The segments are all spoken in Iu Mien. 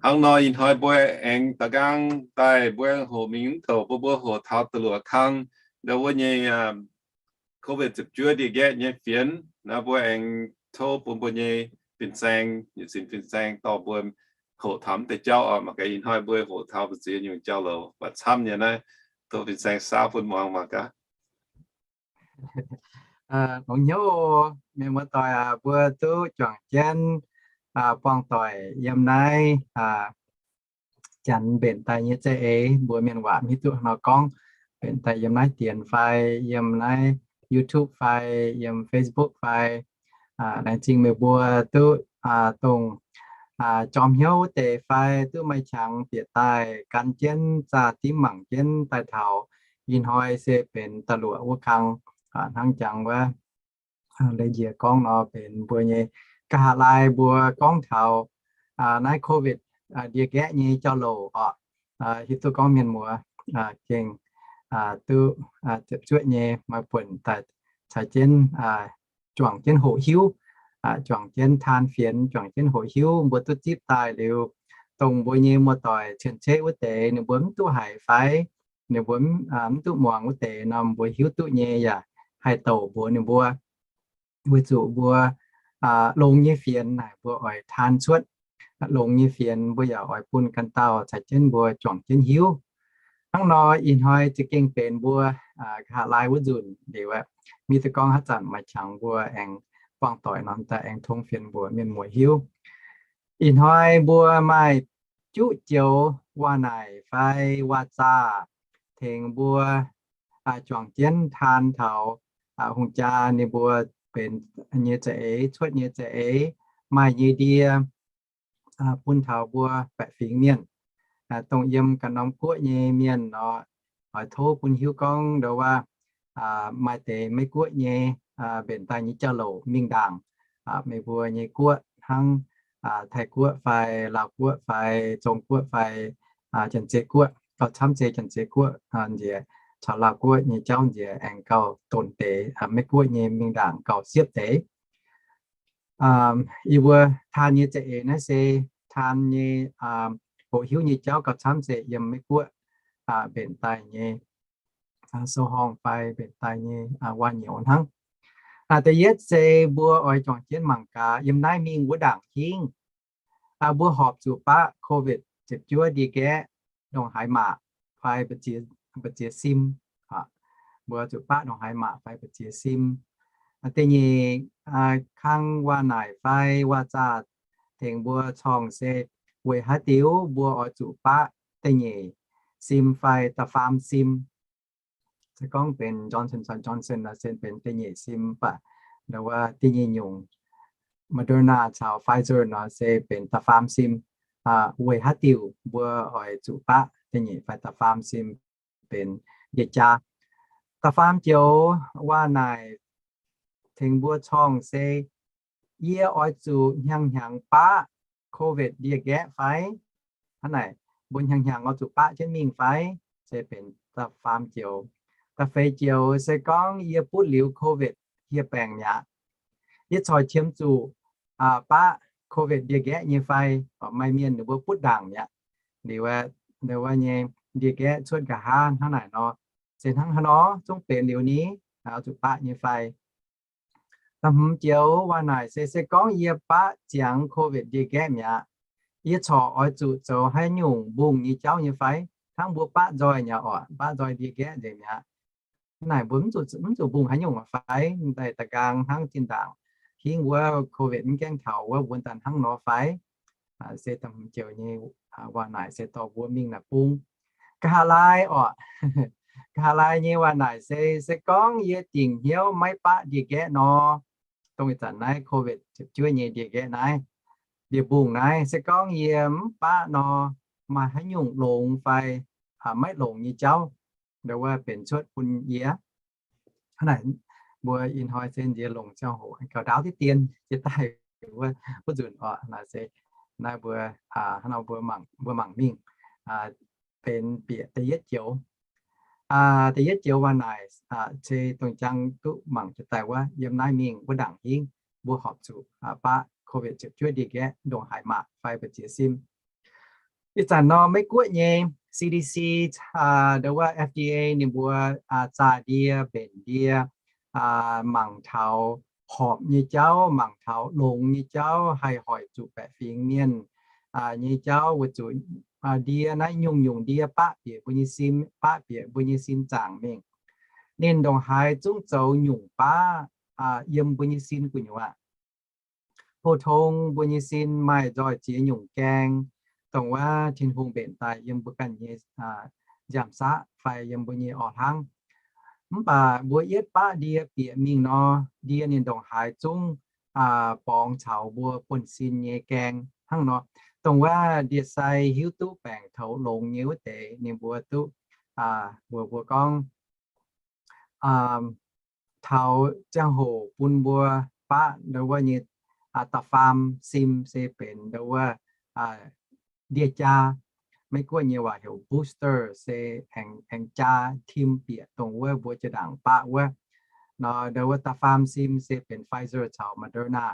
Hnangv nor ih hnoi mbuo aengx da'nqaang daaih mbuo hoqc mingh mv douc, mbuo mbuo hoqc taux da'luoqc kang, ndau wuov nyei covid ziepc juov ndie-nqaeqv nyei fienx. Naaiv mbuo aengx tov bun mbuo nyei fin-saeng, yietc zinc fin-saeng dorh mbuo hoqc taux mv deix jauv oc. Mangc gaax ih hnoi mbuo hoqc taux mbu'ziex nyungc jauv-louc, mv baac camv nyei naaiv, tov fin-saeng saauv bun muangx mangc gaax. Longx hnyouv, mienh muoz-doic aac, mbuo duqv juangc jienv buangh doic yiem naaiv Janx mbenc daaih nyei za'eix. Mbuo mienh waac mv hiuv duqv haaix nor gorngv, mbenc daaih yiem naaiv dienx fai yiem naaiv YouTube fai yiem Facebook fai, laengz zingh meih mbuo duqv dongh jorm hnyouv wuov deix fai duqv maaih qangx bieqc daaih gan jienv zaah dimv mangc jienv daaih taux ih hnoi se benx da'luoqc wuov kang. Hnangv jangx wuov leiz njiec gorngv nor, benx mbuo nyei nqa'haav laai mbuo gorngv taux naaiv covid ndie-nqaeqv nyei jauv-louc oc. Hiuv duqv gorngv mienh muoz gengh duqv ziepc zuoqv nyei maaih buonc daaih caux jienv juangc jienv hoqc hiuv, juangc jienv taan fienx, juangc jienv hoqc hiuv. Mbuo duqv zipv daaih liuz, dongh mbuo nyei muoz-doic cien-ceqv wuov deix ninh mbuo mv duqv haiz fai ninh mbuo mv duqv muangx wuov deix nor, mbuo hiuv duqv nyei yaac haih douc mbuox ninh mbuo. Weic zuqc mbuo longx nyei fienx naaic mbuo oix taan cuotv. Longx nyei fienx mbuo yaac oix bun ganh dauh caux jienv mbuo juangc jienv hiuv. Hnangv nor ih hnoi za'gengh benx mbuo nqa'haav laai wuov nzunc liuz, mv hiuv duqv gorngv haaix zanc maaih qangx mbuo aengx buangh doic nor daaih aengx tong fienx mbuox mienh muoz hiuv. Ih hnoi mbuo maaih juqv joux waac-naaic fai waac-zaah tengx mbuo juangc jienv taan taux hungh jaa ninh mbuo benx nyei za'eix, cuotv nyei za'eix, maaih nyei ndie bun taux mbuo baeqc fingx mienh. Dongh yiem ganh norm guoqv nyei mienh nor, oix tov bun hiuv gorngv ndau wuov maaih deix Meiv-Guoqv nyei mbenc daaih nyei jauv-louc mingh ndaangc meih mbuo nyei guoqv hnangv Taiv-Guoqv fai Laauv-Guoqv fai Zong-Guoqv fai Janx-Zei Guoqv, gauh camv se Janx-Zei Guoqv nziex caux Laauv-Guoqv nyei jauv nziex aengx gauh donx deix, Meiv-Guoqv nyei mingh ndaangc gauh siepv deix. Yie mbuo taan nyei za'eix naaiv se taan nyei hoqc hiuv nyei jauv gauh camv se yiem Meiv-Guoqv mbenc daaih nyei sou-horngh fai mbenc daaih nyei waac-nyouz hnangv. Da'yietv se mbuo oix juangc jienv mangc gaax yiem naaiv mingh wuov ndaangc hingv mbuo horpc zuqc baqv covid ziepc juov ndie-nqaeqv ndongc haaix maac fai mbu'ziex sim. Mbuo zuqc baqv ndongc haaix maac fai mbu'ziex sim. Da'nyeic kang waac-naaic fai waac-zaah tengx mbuo corngh se weic haaix diuc mbuo oix zuqc baqv da'nyeic sim fai da'faam sim. Se gorngv benx Johnson Johnson nor se benx da'nyeic sim, mv baac ndau wuov da'nyeic nyungc Moderna caux Pfizer nor se benx da'faam sim. Weic haaix diuc mbuo oix zuqc baqv da'nyeic fai da'faam sim benx ndie-jaa? Da'faam joux waac-naaic tengx mbuo corngh se, yie oix zuqc hnyangx-hnyangx baqv covid ndie-nqaeqv fai? Hnangv naaic, mbuo hnyangx-hnyangx oix zuqc baqv jienv mingh fai? Se benx da'faam joux. Da'feix joux se gorngv yie butv liuz covid hieh baengc mi'aqv, yie corc qiemx zuqc baqv covid ndie-nqaeqv nyei fai? Maaih mienh ninh mbuo butv ndaangc mi'aqv. Liuz, ndau wuov nyei ndie-nqaeqv cuotv nqa'haav hnangv naaic nor, se hnangv haaix nor zungv benx liuz ni? Oix zuqc baqv nyei fai? Da'hmz joux waac-naaic se, se gorngv yie baqv ziangx covid ndie-nqaeqv mi'aqv, yie corc oix zuqc zoux haaix nyungc mbungh nyei jauv nyei fai? Hnangv mbuo baqv nzoih nyei oc, baqv nzoih ndie-nqaeqv nzengc mi'aqv. Naaic mbuo mv zuqc mbungh haaix nyungc fai? Daaih da'nqaang hnangv zinh ndaangc hingv wuov covid mv gaengh taux wuov, mbuo daaih hnangv nor fai? Se da'hmz joux nyei waac-naaic se dorh mbuo mingh naaic bung. Nqa'haav laai oc, nqa'haav laai nyei waac-naaic se, se gorngv yie dingc hnyouv maiv baqv ndie-nqaeqv nor, dongh ih zanc naaiv covid ziepc juov nyei ndie-nqaeqv naaiv, ndie-mbungh naaiv, se gorngv yie mv baqv nor, maaih haaix nyungc longx fai maiv longx nyei jauv ndau wuov benx cuotv bun yie? Hnangv naaic, mbuo ih hnoi se nziex longc ziangh hoc gauh ndaauv diqv dien jiex daaih wuov nzunc oc. Naaiv se naaiv mbuo, hnangv nor mbuo mangc, mbuo mangc mingh benx bieqc da'yietv joux. Da'yietv joux waac-naaic se dongh jang duqv mangc jiex daaih wuov, yiem naaiv mingh wuov ndaangc hingv mbuo horpc zuqc baqv covid ziepc juov ndie-nqaeqv ndongc haaix maac fai mbu'ziex sim. Ih zanc nor Meiv-Guoqv nyei C D C, aa, ndo wuov F D A ninh mbuo, aa, zaah ndie, mbenc ndie, aa, mangc taux horpc nyei jauv, mangc taux longx nyei jauv, haih hoic zuqc baeqc fingx mienh, aa, nyei jauv weic zuqc, aa, ndie naaiv nyungc-nyungc ndie baqv bieqc mbuo nyei sin, baqv bieqc mbuo nyei sin zaangc mingh. Ninh ndongc haaix zungv zoux nyungc baav, aa, yiem mbuo nyei sin gu'nyuoz. Pou-tong mbuo nyei sin maaih nzoih ziex nyungc gaeng, dongh wuov Tin-Hungh mbenc daaih yiem mbuo ganh nyei, aa, nziaamv-saqv fai yiem mbuo nyei orv hlangv. Mv baac mbuo yietv baqv ndie bieqc mingh nor, ndie ninh ndongc haaix zungv, aa, borngz caux mbuo buonv-sin nyei gaeng hnangv nor. Dongh wuov ndie-sai hiuv duqv baengc toux longx nyei wuov deix ninh mbuo duqv, aa, mbuox mbuo gorngv, aa, taux ziangh hoc bun mbuo baqv ndo wuov nyei, aa, da'faam sim se benx ndo wuov, aa, ndie-jaa. Meiv-Guoqv nyei waac heuc booster, se aengx, aengx jaa tim bieqc dongh wuov mbuo jaa-ndaangc baqv wuov. Nor ndo wuov da'faam sim se benx Pfizer caux Moderna.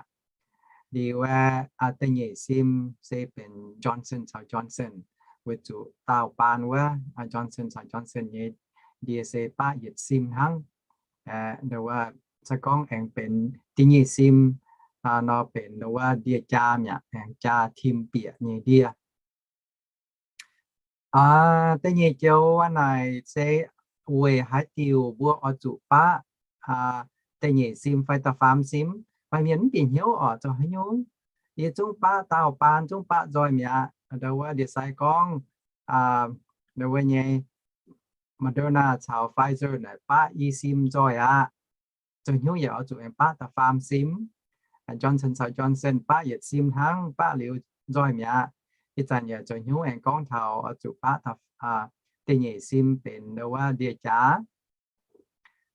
Liuz, aa, da'nyeic sim se benx Johnson caux Johnson, weic zuqc daauh baan wuov, aa, Johnson caux Johnson nyei ndie se baqv yietc sim hnangv. Aa, ndo wuov se gorngv aengx benx da'nyeic sim, aa, nor benx ndo wuov ndie-jaa mi'aqv, aengx jaa tim bieqc nyei ndie. Aa, da'nyeic joux aav naaic se weic haaix diuc mbuo oix zuqc baqv, aa, da'nyeic sim fai da'faam sim? Maaih mienh mv bieqc hnyouv oc, zoux haaix nyungc? Yie zungv baqv daauh baan, zungv baqv nzoih mi'aqv. Ndo wuov ndie-sai gorngv, aa, ndo wuov nyei Moderna caux Pfizer naaic baqv i sim nzoih aqv. Zoux haaix nyungc yaac oix zuqc aengx baqv da'faam sim. Johnson caux Johnson baqv yietc sim hnangv, baqv liuz nzoih mi'aqv. Ih zanc yaac zoux haaix nyungc aengx gorngv taux oix zuqc baqv da'nyeic sim benx ndo wuov ndie-jaa.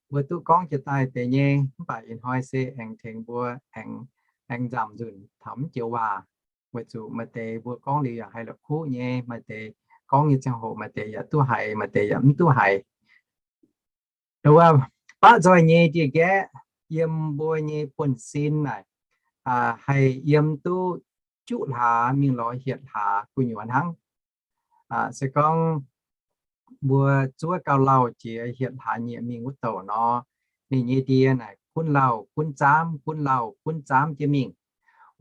Mbuo duqv gorngv jiex daaih deix nyei, mv baac ih hnoi se aengx tengx mbuo aengx, aengx nzamc nzunc taux mv joux waac, weic zuqc maaih deix mbuo gorngv liuz yaac haih la'kuqv nyei, maaih deix gorngv nyei ziangh hoc maaih deix yaac duqv haiz, maaih deix yaac mv duqv haiz. Ndo wuov baqv nzoih nyei ndie-nqaeqv yiem mbuo nyei buonv-sin naaic, aa, haih yiem duqv juqv hlaax mingh lorz hietc hlaax gu'nyuoz hnangv. Aa, se gorngv mbuo zuov gauh lauh jiex hietc hlaax nyieqc mingh wuov douc nor, ninh nyei ndie naaic gunv lauh gunv zaamv, gunv lauh gunv zaamv jienv mingh.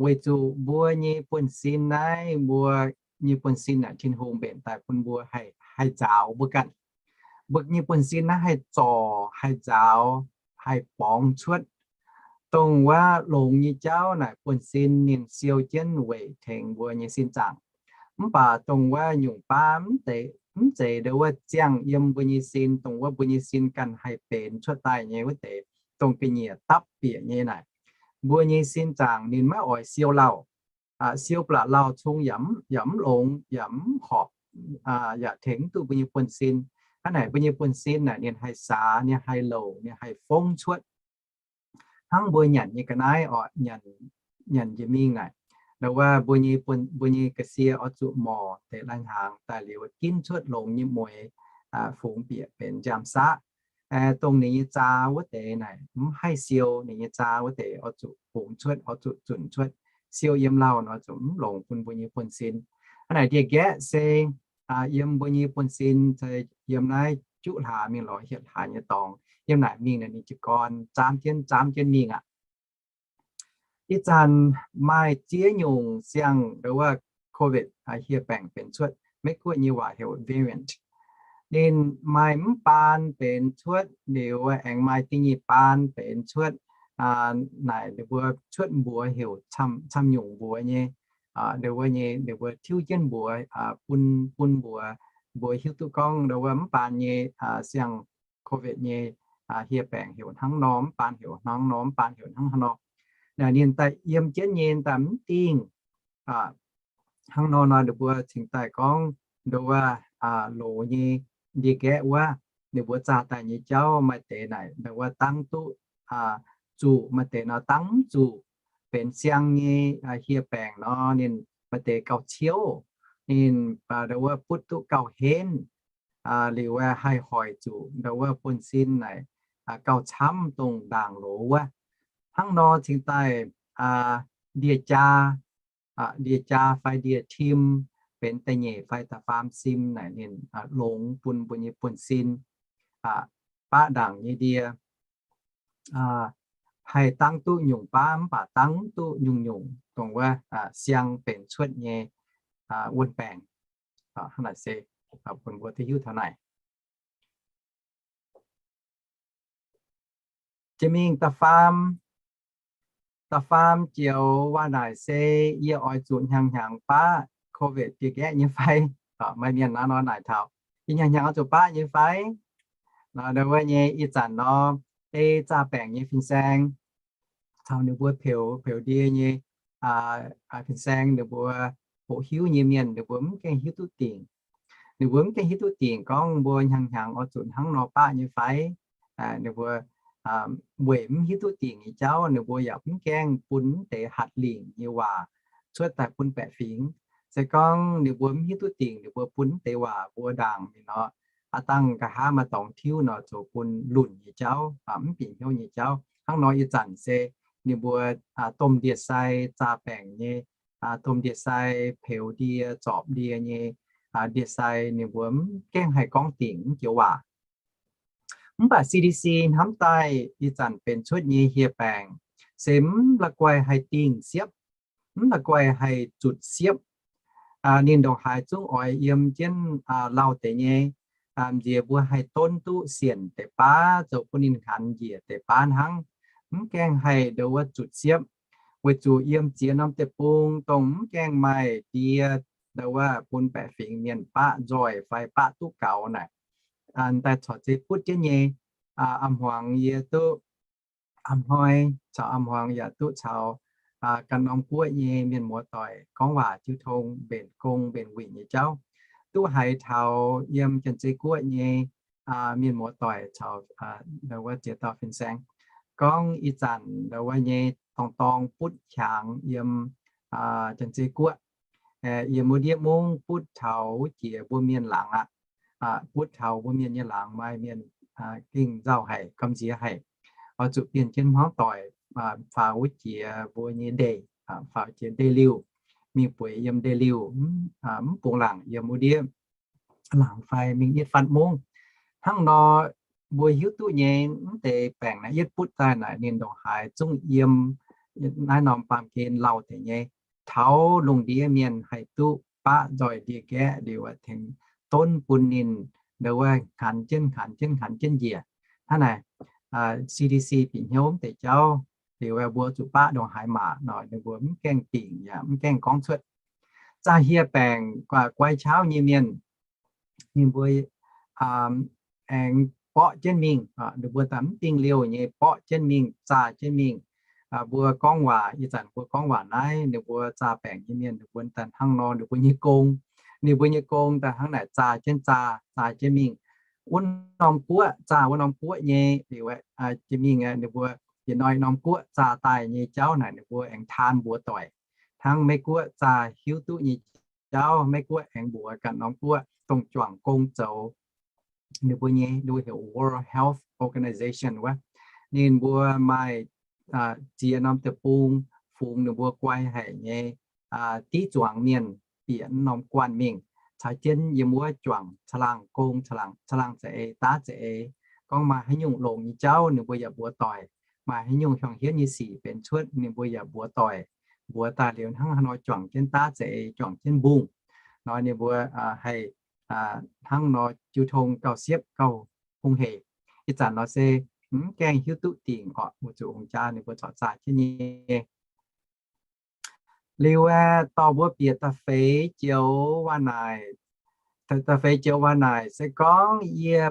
Weic zuqc mbuo nyei buonv-sin naaiv, mbuo nyei buonv-sin naaic Tin-Hungh mbenc daaih bun mbuo haih, haih nzaaux mbuo ganh. Mbuo nyei buonv-sin naaiv haih zorc, haih nzaaux, haih borngz cuotv. Dongh wuov longx nyei jauv naaic buonv-sin ninh siou jienv weic tengx mbuo nyei sin zaangc. Mv baac dongh wuov nyungc baav mv zeiz, mv zeiz ndo wuov ziangh yiem mbuo nyei sin, dongh wuov mbuo nyei sin ganh haih benx cuotv daaih nyei wuov deix, dongh ga'nyiec dapv bieqc nyei naaic, mbuo nyei sin zaangc ninh maiv oix siou lauh. Aa, siou ba'laqc lauh cung yaac mv, yaac mv longx, yaac mv horpc, aa, yaac tengx mv duqv mbuo nyei buonv-sin. Hnangv naaic mbuo nyei buonv-sin naaic ninh haih saax, ninh haih louc, ninh haih fongv cuotv. Hnangv mbuo nyanc nyei ga'naaiv oc, nyanc, nyanc njiec mingh naaic, ndo wuov mbuo nyei buonv, mbuo nyei ga'sie oix zuqc morc deix lai-hnaangx daaih liuz ginv cuotv longx nyei mueix, aa, fungx bieqc benx nziaamv-saqv. Aa, dongh ninh nyei zaa wuov deix naaic mv haih siou, ninh nyei zaa wuov deix oix zuqc fungx cuotv, oix zuqc zunc cuotv. Siou yiem lauh nor zuqc mv longx bun mbuo nyei buonv-sin. Hnangv naaic ndie-nqaeqv se, aa, yiem mbuo nyei buonv-sin se yiem naaiv juqv hlaax mingh lorz hietc hlaax nyei dorngx. Yiem naaic mingh naaic ninh jiez gorn zaamv jienv, zaamv jienv mingh aqv. Ih zanc maaih ziex nyungc siang-ndo wuov COVID, aa, hieh baengc benx cuotv, Meiv-Guoqv nyei waac heuc variant. Ninh maaih mv baan benx cuotv liuz aengx maaih da'nyeic baan benx cuotv, aa, naaic ninh mbuo cuotv mbuox heuc camv, camv nyungc mbuox nyei, aa, ndo wuov nyei, ninh mbuo tiuv jienv mbuox, aa, bun, bun mbuox, mbuox hiuv duqv gorngv ndo wuov mv baan nyei, aa, siang COVID nyei, aa, hieh baengc heuc hnangv nor, mv baan heuc hnangv nor, mv baan heuc hnangv nor. Naaic ninh daaih yiem jienv nyei daaih mv dingh, aa, hnangv nor nor ninh mbuo cingx daaih gorngv ndo wuov, aa, loz nyei ndie-nqaeqv wuov, ninh mbuo zaah daaih nyei jauv maaih deix naaic ndo wuov dangv duqv, aa, zuqc, maaih deix nor dangv mv zuqc, benx siang nyei, aa, hieh baengc nor ninh maaih deix gauh ciouv, ninh, aa, ndo wuov butv duqv gauh henv, aa, liuz, aa, haih hoic zuqc ndo wuov buonv-sin naaic, aa, gauh camv dongh ndaangc loz wuov. Hnangv nor cingx daaih, aa, ndie-jaa, aa, ndie-jaa fai ndie-tim, benx da'nyeic fai da'faam sim naaic ninh longx bun mbuo nyei buonv-sin, baqv ndaangc nyei ndie, haih dangv duqv nyungc baav mv baac dangv duqv nyungc-nyungc dongh wuov siang benx cuotv nyei wuon-baengc. Hnangv naaic se bun mbuo duqv hiuv taux naaic. Jiex mingh da'faam, da'faam joux waac naaic se yie oix zuqc hnyangx-hnyangx baqv COVID ndie-nqaeqv nyei fai? Maaih mienh naaiv nor naaic taux, yie hnyangx-hnyangx oix zuqc baqv nyei fai? Nor wuov nyei ih zanc nor, ei zaah baengc nyei fin-saeng caux ninh mbuo peux, peux ndie nyei fin-saeng, ninh mbuo hoqc hiuv nyei mienh ninh mbuo mv gaengh hiuv duqv dingc. Ninh mbuo mv gaengh hiuv duqv dingc gorngv mbuo hnyangx-hnyangx oix zuqc hnangv nor baqv nyei fai? Ninh mbuo weic mv hiuv duqv dingc nyei jauv ninh mbuo yaac mv gaengh bun mv deix hatc lingc nyei waac cuotv daaih bun baeqc fingx. Se gorngv ninh mbuo mv hiuv duqv dingc ninh mbuo bun mv deix waac mbuo ndaangc mingh nor, aav dangh nqa'haav maaih dorngx tiuv nor zoux bun lunc nyei jauv, mv bieqc hnyouv nyei jauv. Hnangv nor ih zanc se ninh mbuo domh ndie-sai zaah baengc nyei, domh ndie-sai peux ndie zorpc ndie nyei ndie-sai ninh mbuo mv gaengh haih gorngv dingc mv joux waac. Mv baac C D C hnamv daaih ih zanc benx cuotv nyei hieh baengc se mv la'guaih haih dingh siepv, mv la'guaih haih zutc siepv. Ninh ndongc haaix zungv oix yiem jienv lauh deix nyei, nziex mbuo haih donv duqv sienc deix baav zoux bun ninh hnaanx njiec deix baav hnangv, mv gaengh haih ndongc wuov zutc siepv. Weic zuqc yiem ziex norm deic-bung dongh mv gaengh maaih ndie ndongc wuov bun baeqc fingx mienh baqv nzoih fai baqv duqv gaux naaic, daaih corc zeiz butv jienv nyei. A'hmuangx yie duqv, a'hnoi caux a'hmuangx yaac duqv caux ganh norm guoqv nyei mienh muoz-doic gorngv waac jiu tong mbenc gong mbenc wuic nyei jauv, duqv haiz taux yiem Janx-Zei Guoqv nyei mienh muoz-doic caux wuov ziex dauh fin-saeng gorngv ih zanc ndongc wuov nyei dorngx dorngx butv hiaangx yiem Janx-Zei Guoqv, yiem wuov ndiev mungv butv taux wuov jiex mbuo mienh laangz aqv. Butv taux mbuo mienh nyei laangz maaih mienh gengh nzauh haic, gamh nziex haic. Oix zuqc bienh jienv hmuangv doic faaux wuov jiex mbuo nyei ndeic, faaux jiex ndeic-liuh, mingh bueix yiem ndeic-liuh, mv bungx laangc yiem wuov ndiev laangz fai mingh yietv fatv mungv. Hnangv nor, mbuo hiuv duqv nyei mv deix baengc naaiv yietv butv daaih naaic ninh ndongc haaix zungv yiem naaiv norm baamh gen lauh deix nyei. Taux lungh ndiev mienh haih duqv baqv nzoih ndie-nqaeqv liuz tengx donv bun ninh ndongc wuov hnaanx jienv hnaanx jienv hnaanx jienv njiec. Hnangv naaic, C D C bieqc hnyouv mv deix jauv liuz mbuo zuqc baqv ndongc haaix maac nor ninh mbuo mv gaengh dingc yaac mv gaengh gorngv cuotv. Zaah hieh baengc guai qaqv nyei mienh, ninh mbuo aengx borqv jienv mingh, ninh mbuo daaih mv dingh liouh nyei borqv jienv mingh, zaah jienv mingh. Mbuo gorngv waac, ih zanc mbuo gorngv waac naaiv, ninh mbuo zaah baengc nyei mienh ninh mbuo daaih hnangv nor ninh mbuo nyei gong, ninh mbuo nyei gong daaih hnangv naaic zaah jienv zaah, zaah jienv mingh. Wuov norm guoqv zaah wuov norm guoqv nyei liuz, jiex mingh ninh mbuo yietc norm norm guoqv zaah daaih nyei jauv naaic ninh mbuo aengx taan mbuox doic. Hnangv Meiv Guoqv zaah hiuv duqv nyei jauv, Meiv Guoqv aengx mbuox ganh norm guoqv dongh juangc gong zoux ninh mbuo nyei, ninh mbuo heuc World Health Organization wuov. Ninh mbuo maaih ziex norm deic-bung fungx ninh mbuo guai haic nyei diqv zuangx mienh bieqc norm guanh mingh caux jienv yiem wuov juangc caangh laangh gong, caangh laangh za'eix daav za'eix. Gorngv maaih haaix nyungc longx nyei jauv ninh mbuo yaac mbuox doic, maaih haaix nyungc hiuang hietv nyei sic benx cuotv ninh mbuo yaac mbuox doic. Mbuox daaih liuz hnangv haaix nor juangc jienv daav za'eix, juangc jienv mbungh. Nor ninh mbuo haih hnangv nor jiu tong gauh siepv gauh hungh heic. Ih zanc nor se mv gaengh hiuv duqv dingc orqc, weic zuqc hungh jaa ninh mbuo corc zaah jienv nyei. Liuz aeqv, dorh mbuo bieqc da'feix joux waac naaic. Da'feix joux waac naaic se gorngv yie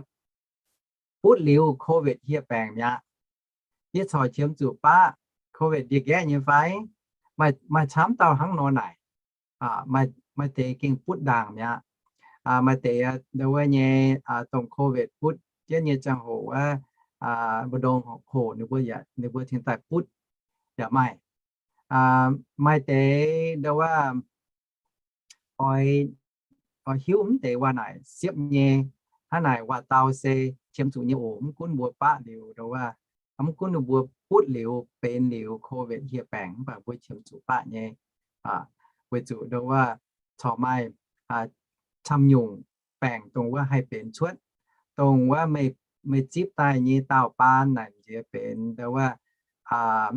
butv liuz COVID hieh baengc mi'aqv, yie corc qiemx zuqc baqv COVID ndie-nqaeqv nyei fai? Maaih camv dauh hnangv nor naaic. Maaih deix gengh butv ndaangc mi'aqv. Maaih deix ndau wuov nyei dongh COVID butv jienv nyei ziangh hoc wuov, mbu'ndongx hoc ninh mbuo, ninh mbuo cingx daaih butv yaac maaih. Maaih deix ndau wuov oix, oix hiuv mv deix waac naaic siepv nyei. Hnangv naaic waac-dau se qiemx zuqc nyei oc. Mv gunv mbuo baqv liuz ndau wuov, mv gunv mbuo butv liuz benx liuz COVID hieh baengc mv baac mbuo qiemx zuqc baqv nyei. Weic zuqc ndau wuov corc maaih camv nyungc baengc dongh wuov haih benx cuotv, dongh wuov meih, meih zipv daaih nyei daauh baan naaic nziex benx ndo wuov,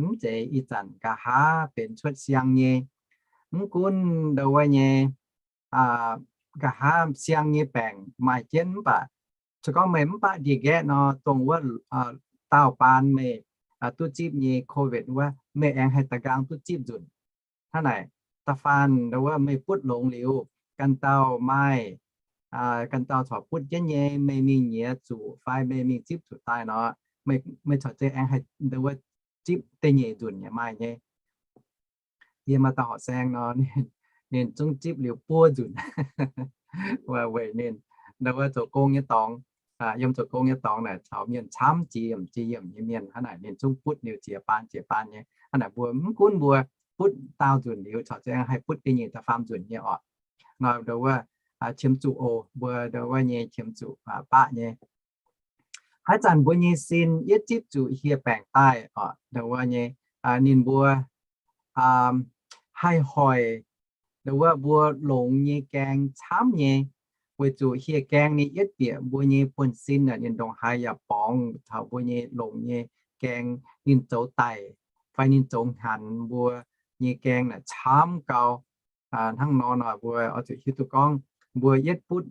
mv zeiz ih zanc nqa'haav benx cuotv siang nyei. Mv gunv ndo wuov nyei, nqa'haav siang nyei baengc maaih jienv mv baac, se gorngv meih mv baac ndie nqaeqv nor, dongh wuov daauh baan meih duqv zipv nyei COVID wuov, meih aengx haih da'nqaang duqv zipv nzunc. Hnangv naaic, da'faanh ndo wuov meih butv longx liuz, ganh dauh maaih, ganh dauh corc butv jienv nyei, meih mingh nyiex zuqc fai meih mingh zipv zuqc daaih nor, meih corc zeiz aengx haih ndo wuov zipv da'nyeic nzunc yaac maaih nyei. Yie maaih dauh horqc saeng nor, ninh zungv zipv liuz buo nzunc. Weic ninh ndo wuov zoux gong nyei dorngx, yiem zoux gong nyei dorngx naaic caux mienh camv jiex yiemc jiex yiemc nyei mienh, hnangv naaic ninh zungv butv liuz ziex baan ziex baan nyei. Hnangv naaic mbuo mv gunv mbuo butv daauh nzunc liuz corc zeiz aengx haih butv da'nyeic da'faam nzunc nyei orqc. Nor ndo wuov qiemx zuqc oc, mbuo ndo wuov nyei qiemx zuqc baqv nyei. Haaix zanc mbuo nyei sin yietv zipv zuqc hieh baengc daaih orqc, ndo wuov nyei, ninh mbuo haih hoic ndo wuov mbuo longx nyei gaeng camv nyei, weic zuqc hieh gaeng ninh yietv bieqc mbuo nyei buonv-sin naaic ninh ndongc haaix yaac borngz taux mbuo nyei longx nyei gaeng, ninh zoux daic fai ninh zoux hnaanx mbuo nyei gaeng naaic camv gau. Hnangv nor nor mbuo oix zuqc hiuv duqv gorngv mbuo yietv butv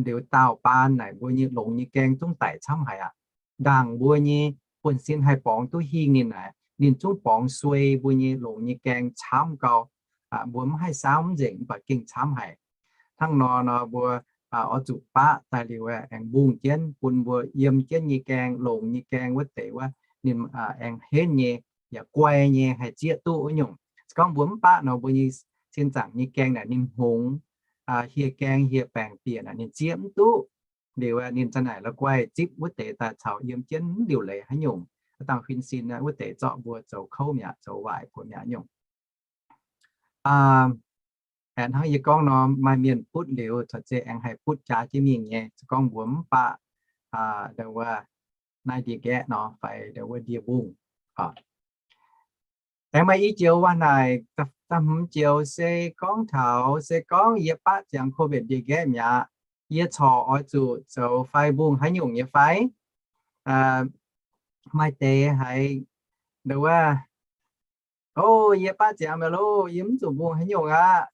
liuz daauh baan naaic mbuo nyei longx nyei gaeng zungv daic camv haic aqv. Ndaangc mbuo nyei buonv-sin haih borngz duqv hingh ninh naaic, ninh zungv borngz suei mbuo nyei longx nyei gaeng camv gau. Mbuo mv haih saauv mv nzengc mv baac gengh camv haic. Hnangv nor nor mbuo oix zuqc baqv daaih liuz aengx mbungh jienv bun mbuo yiem jienv nyei gaeng, longx nyei gaeng wuov deix wuov, ninh aengx henv nyei, yaac guai nyei, haih zieqv duqv wuov nyungc. Se gorngv mbuo mv baqv nor, mbuo nyei sin zaangc nyei gaeng naaic ninh hngongx, hieh gaeng hieh baengc bieqc naaic ninh zieqv mv duqv. Liuz ninh za'naaic la'guaih zipv wuov deix daaih caux yiem jienv mv liuc leiz haaix nyungc, dangh huin sin wuov deix zorqv mbuo zoux kouv mi'aqv, zoux waaic buoz mi'aqv nyungc. Aeqv, hnangv yie gorngv nor, maaih mienh butv liuz corc zeiz aengx haih butv jaax jienv mingh nyei. Se gorngv mbuo mv baqv ndo wuov naaiv ndie-nqaeqv nor fai ndo wuov ndie-mbungh. Aengx maaih i joux waac naaic, da'hmz joux se gorngv taux, se gorngv yie baqv ziangx COVID ndie-nqaeqv mi'aqv, yie corc oix zuqc zoux fai mbungh haaix nyungc nyei fai? Maaih deix haiz ndo wuov, O, yie baqv ziangx mi'aqv loh, yie mv zuqc mbungh haaix nyungc aqv.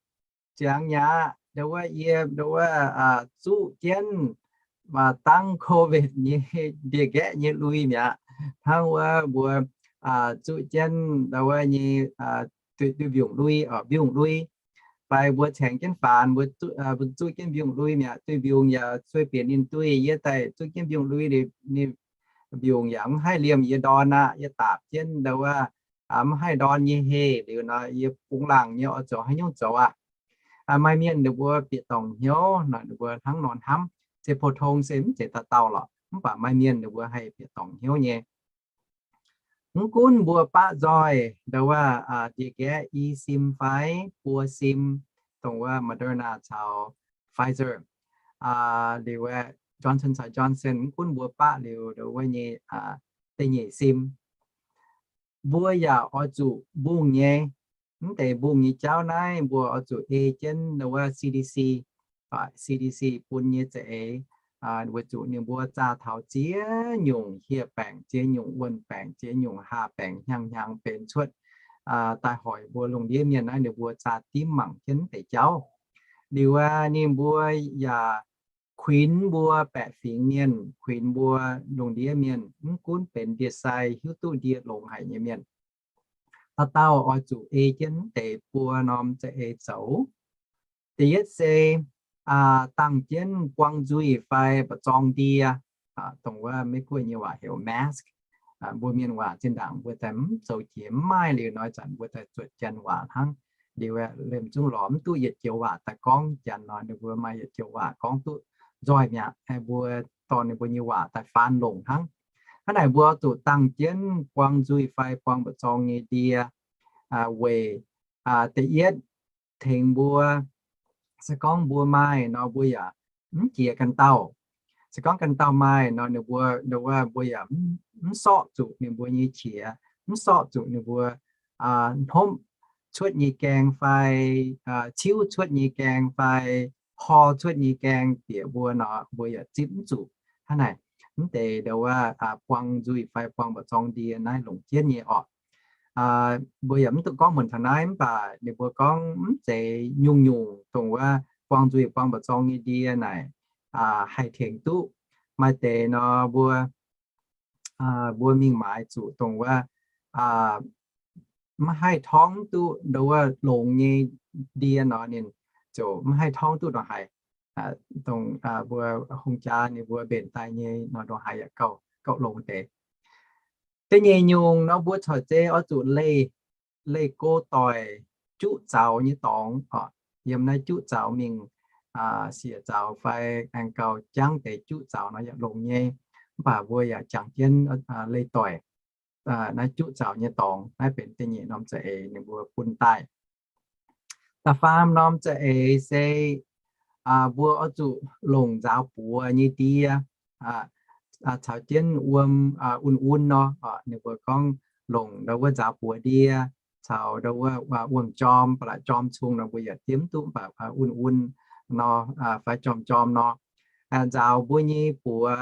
Ziangx nyei aqv, ndo wuov yie ndo wuov zuqv jienv dangv COVID nyei ndie-nqaeqv nyei lui mi'aqv. Hnangv wuov mbuo zuqv jienv ndo wuov nyei duih, duih mbiungc lui, mbiungc lui. Fai mbuo caengx jienv faanx, mbuo zuqv, mbuo zuqv jienv mbiungc lui mi'aqv. Duih mbiungc yaac sueih bieqc ninh duih, yie daaih zuqv jienv mbiungc lui, ninh mbiungc yaac mv haih liemh yie ndorn aqv. Yie daapc jienv ndo wuov mv haih ndorn nyei heh liuz nor, yie bungx laangc nyei oix zoux haaix nyungc zoux aqv. Maaih mienh ninh mbuo bieqc dorngc hnyouv nor, ninh mbuo hnangv nor hnamv, se pou-tong se mv zeiz dauh dauh lorqc, mv baac maaih mienh ninh mbuo haih bieqc dorngc hnyouv nyei. Mv gunv mbuo baqv nzoih ndo wuov ndie-nqaeqv i sim fai buo sim, dongh wuov Moderna caux Pfizer, liuz Johnson caux Johnson, mv gunv mbuo baqv liuz ndo wuov nyei da'nyeic sim, mbuo yaac oix zuqc mbungh nyei. Mv deix mbungh nyei jauv naaiv mbuo oix zuqc ei jienv ndo wuov C D C, C D C bun nyei za'eix, weic zuqc ninh mbuo zaah taux ziex nyungc hieh baengc, ziex nyungc wuonh baengc, ziex nyungc haah baengc hnyangx-hnyangx benx cuotv daaih hoic mbuo lungh ndiev mienh naaiv, ninh mbuo zaah dimv mangc jienv mv deix jauv. Liuz aqv, ninh mbuo yaac kuinx mbuo baeqc fingx mienh, kuinx mbuo lungh ndiev mienh, mv gunv benx ndie-sai hiuv duqv ndie longx haic nyei mienh, dauh dauh oix zuqc ei jienv mv deix buo norm za'eix zoux. Da'yietv se dangh jienv buang nzuih fai mba'zorng ndie, dongh wuov Meiv-Guoqv nyei waac heuc mask. Mbuo mienh waac zinh ndaangc mbuo daaih mv zoux jiex, mv maaih liuz nor, ih zanc mbuo daaih zuotc Janx waac hnangv. Liuz liemh zungv lorz mv duqv yietc joux waac daaih gorngv Janx nor, ninh mbuo maaih yietc joux waac gorngv duqv nzoih mi'aqv. Mbuo dorh ninh mbuo nyei waac daaih faan longc hnangv. Hnangv naaic mbuo zuqc dangh jienv buang nzuih fai buang mba'zorng nyei ndie weic da'yietv tengx mbuo, se gorngv mbuo maaih nor mbuo yaac mv jiex ganh dauh. Se gorngv ganh dauh maaih nor ninh mbuo, ninh mbuo, mbuo yaac mv sorqv zuqc ninh mbuo nyei qiex, mv sorqv zuqc ninh mbuo hnopv cuotv nyei gaeng fai ciuv cuotv nyei gaeng fai kor cuotv nyei gaeng bieqc mbuo nor, mbuo yaac zipv mv zuqc. Hnangv naaic, mv deix ndau wuov buang nzuih fai buang mba'zorng ndie naaiv longc jienv nyei orqc. Mbuo yaac mv duqv gorngv muonc taux naaiv, mv baac ninh mbuo gorngv mv zeiz nyungc-nyungc dongh wuov buang nzuih buang mba'zorng nyei ndie naaic haih tengx duqv. Maaih deix nor mbuo, mbuo mingh maaiz zuqc dongh wuov maiv haih torngv duqv ndau wuov longx nyei ndie nor, ninh ziouc maiv haih torngv duqv ndongc haaix. Dongh mbuo hungh jaa ninh mbuo mbenc daaih nyei nor, ndongc haaix yaac gauh longx deix. Da'nyeic nyungc nor, mbuo corc zei oix zuqc leih, leih go doic juqv zaux nyei dorngx oc. Yiem naaiv juqv zaux mingh, siec zaux fai aengx gauh jangv deix juqv zaux nor yaac longx nyei. Mv baac mbuo yaac jangx jienv leih doic naaiv juqv zaux nyei dorngx. Naaiv benx da'nyeic norm za'eix ninh mbuo bun daaih. Da'faam norm za'eix se mbuo oix zuqc longc nzaaux buoz nyei ndie caux jienv wuom un-un nor. Ninh mbuo gorngv longc ndau wuov nzaaux buoz ndie caux ndau wuov wuom-jorm, ba'laqc jorm cung nor mbuo yaac diev mv duqv, mv baac un-un nor fai jorm-jorm nor, nzaaux mbuo nyei buoz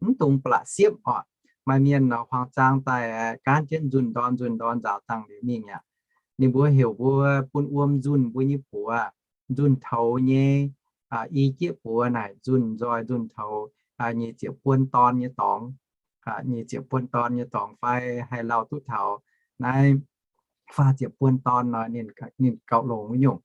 mv dungx ba'laqc siepv oc. Maaih mienh nor huaang zaang daaih gaanv jienv nzunh ndorn nzunh ndorn nzaaux dangh liuz mingh aqv. Ninh mbuo heuc mbuo bun wuom nzunh mbuo nyei buoz, nzunh toux nyei, i jieqv buoz naaic nzunh nzoih nzunh toux nyic ziepc buon dorn nyei dorngx. Nyic ziepc buon dorn nyei dorngx fai haih lauh duqv taux naaiv faah ziepc buon dorn nor, ninh gauh longx wuov nyungc.